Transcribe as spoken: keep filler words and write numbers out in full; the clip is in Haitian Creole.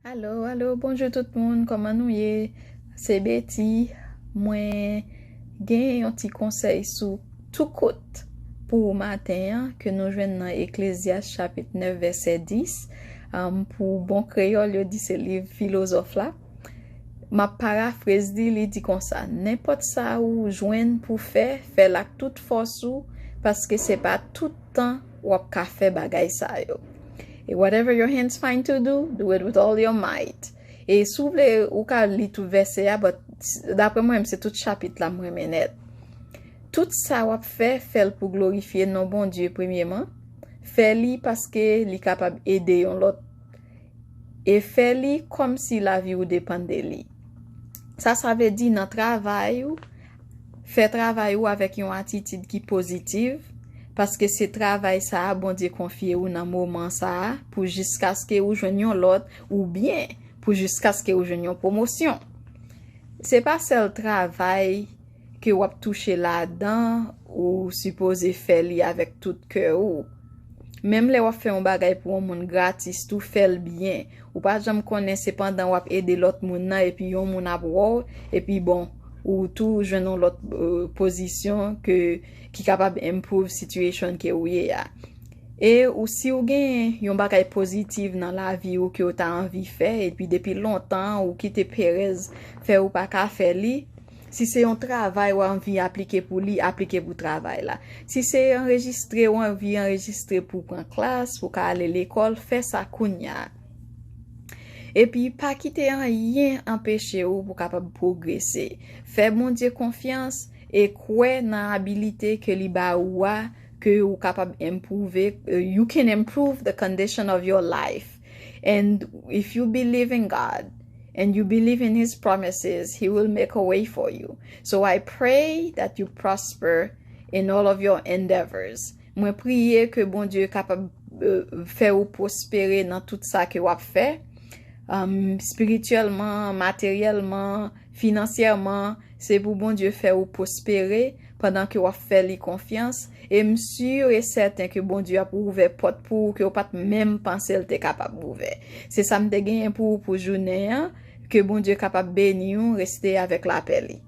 Alo, alo, bonjou tout moun, kòman nou ye? Se Betty. Mwen gen yon ti konsèy sou tou kout pou maten an, ke nou jwenn nan Eklezyas chapit nèf vèsè dis. Am, pou bon kreyòl, yo di se liv filozòf la. M ap parafrez li, li di konsa: nenpòt sa ou jwenn pou fè, fè l ak tout fòs ou, paske se pa tout tan w ap ka fè bagay sa yo. E whatever your hands find to do, do it with all your might. E si w vle, ou ka li tout vèsè a, but dapre mwen, se tout chapit la m renmen nèt. Tout sa w ap fè, fè l pou glorifye non Bondye premyeman. Fè li paske li kapab ede yon lòt. E fè li kòmsi lavi w depann de li. Sa, sa vle di nan travay ou, fè travay ou avèk yon atitid ki pozitiv, paske se travay sa a Bondye konfye ou nan moman sa a, pou jiskaske ou jwenn yon lòt, oubyen pou jiskaske ou jwenn yon pwomosyon. Se pa sèl travay ke w ap touche ladan ou sipoze fè li avèk tout kè ou. Menm lè w ap fè yon bagay pou yon moun gratis tou, fè l byen. Ou pa janm konnen, se pandan w ap ede lòt moun nan, epi yon moun ap wè w, epi bon, ou tou jwenn yon lòt, euh, pozisyon ke, ki kapab improve situation ke ou ye a. E ou, si w gen yon bagay pozitiv nan lavi ou ke w ta anvi fè, epi depi lontan ou kite perèz fè ou pa ka fè li, si se yon travay w anvi aplike pou li, aplike pou travay la. Si se anrejistre, w anvi anrejistre pou pran klas, pou ka ale lekòl, fè sa kounya. Epi pa kite anyen anpeche ou pou kapab pwogrese. Fè Bondye konfyans e kwè nan abilite ke li ba ou a, ke ou kapab improve, uh, you can improve the condition of your life. And if you believe in God and you believe in his promises, he will make a way for you. So I pray that you prosper in all of your endeavors. Mwen priye ke Bondye kapab, euh, fè ou pwospere nan tout sa ke w ap fè. Um, espirityèlman, materyèlman, finansyèman, se pou Bondye fè ou pwospere pandan ke w ap fè li konfyans. E m si e sèten ke Bondye ap ouvè pòt pou ou ke w pa t menm panse l te kapab ouvè. Se sa m te genyen pou ou pou jounen an. Ke Bondye kapab beni w, reste avèk lapè li.